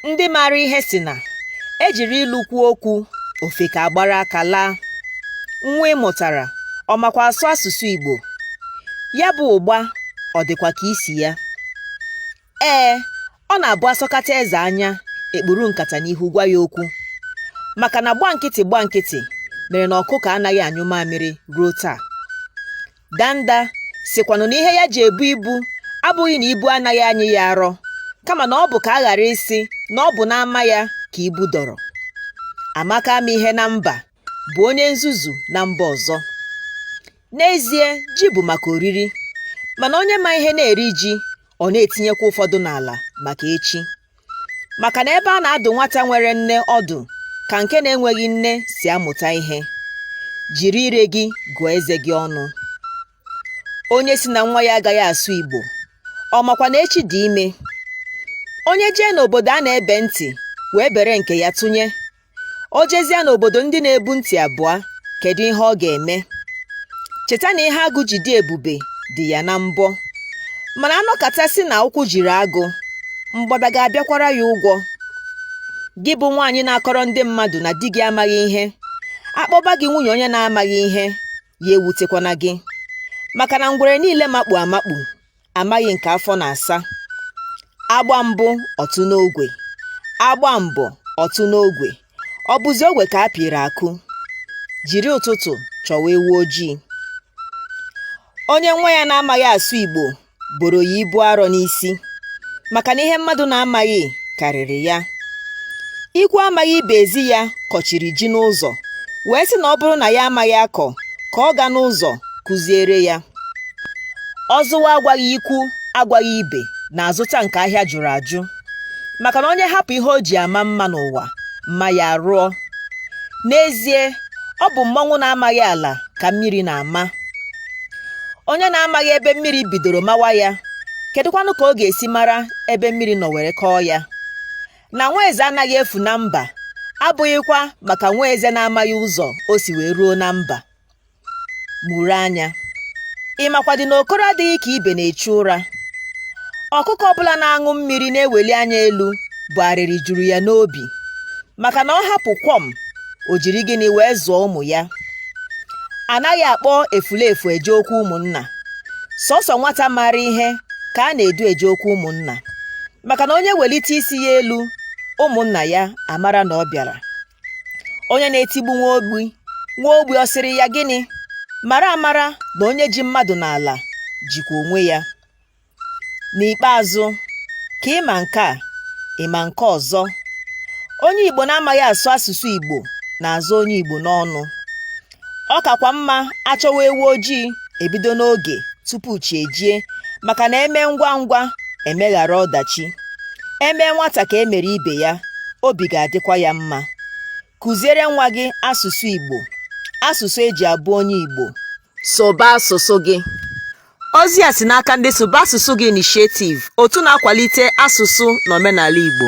Ndị maara ihe sị na e jiri ilu kwuo okwu, ofeke agbara aka laa. Nwa ị mụtara, ọ makwa asụ asụsụ Igbo? Ya bụ ụgba ọ dịkwa ka isi ya? Ee, ọ na-abụ a sọkata eze anya e kpuru nkata n'ihu gwa ya okwu maka na gba nkịtị gba nkịtị mere na ọkụkọ anaghị anyụ mamịrị ruo taa. Danda sịkwanụ na ihe ya ji ebu ibu abụghị na ibu anaghị anyị ya arọ kama na ọ bụ ka a ghara ịsị na ọ bụ n'ama ya ka ibu dọrọ. Amaka ama ihe na mba bụ onye nzuzu na mba ọzọ. N'ezie, ji bụ maka oriri, mana onye ma ihe na-eri ji, ọ na-etinyekwa ụfọdụ n'ala maka echi. Maka na ebe a na-adụ nwata nwere nne ọdụ ka nke na-enweghị nne si amụta ihe. Jiri ire gị gụọ eze gị ọnụ. Onye sị na nwa ya agaghị asụ Igbo, ọ makwa na echi dị ime? Onye jee n'obodo a na-ebe ntị wee bere nke ya tụnye, O jezie n'obodo ndị na-ebu ntị abụọ, kedu ihe ọ ga-eme? Cheta na ihe agụ ji dị ebube dị ya na mbọ. Mana a nọkata sị na ụkwụ jiri agụ, mgbada ga-abịakwara ya ụgwọ. Gị bụ nwaanyị na-akọrọ ndị mmadụ na di gị amaghị ihe, a kpọba gị nwunye onye na-amaghị ihe, ya ewutekwana gị. Maka na ngwere niile makpu amakpu amaghị nke afọ na-asa. A gbaa mbụ ọ tụ n'ogwe, a gbaa mbọ ọ tụ n'ogwe, ọ bụzi ogwe ka a pịrị akụ. Jiri ụtụtụ chọwa ewu ojii. Onye nwa ya na-amaghị asụ Igbo boro ya ibu arọ n'isi maka na ihe mmadụ na-amaghị karịrị ya. Ikwu amaghị ibe ezi ya kọchiri ji n'ụzọ wee sị na ọ bụrụ na ya amaghị akọ ka ọ gaa n'ụzọ kụziere ya. Ọzụwa agwaghị ikwu agwaghị ibe na-azụta nke ahịa jụrụ ajụ maka na onye hapụ ihe o ji ama mma n'ụwa mma ya arụọ. N'ezie, ọ bụ mmọnwụ na-amaghị ala ka mmiri na-ama. Onye na-amaghị ebe mmiri bidoro mawa ya, kedụkwanụ ka ọ ga-esi mara ebe mmiri nọ were kọọ ya? Na nwa eze anaghị efu na mba abụghịkwa maka nwa eze na-amaghị ụzọ o si wee ruo na mba. Mụrụ anya. Ị makwadị na okoro adịghị ka ibe na-echu ụra? Ọkụkọ ọbụla na-aṅụ mmiri na-eweli anya elu bụ arịrị juru ya n'obi maka na ọ hapụ kwọm o jiri gịnị wee zụọ ụmụ ya. Anaghị akpọ efulefu eje okwu ụmụnna. Sọsọ nwata maara ihe ka a na-edu eje okwu ụmụnna maka na onye welite isi ya elu ụmụnna ya amara na ọ bịara. Onye na-etigbu nwa ogbi, nwa ogbi ọ sịrị ya gịnị? Mara amara na onye ji mmadụ n'ala jikwa onwe ya. N'ikpeazụ, ka ị ma nke a, ị ma nke ọzọ. Onye Igbo na-amaghị asụ asụsụ Igbo na-azọ onye Igbo n'ọnụ. Ọ kakwa mma a chọwa ewu ojii ebido n'oge tupu chi ejie maka na e mee ngwa ngwa e meghara ọdachi. E mee nwata ka e mere ibe ya, obi ga-adịkwa ya mma. Kụziere nwa gị asụsụ Igbo, asụsụ e ji abụ onye Igbo. Sụba asụsụ gị. Ozi a si n'aka ndị Sụba Asụsụ Gị Initiative, otu na-akwalite asụsụ na omenala Igbo.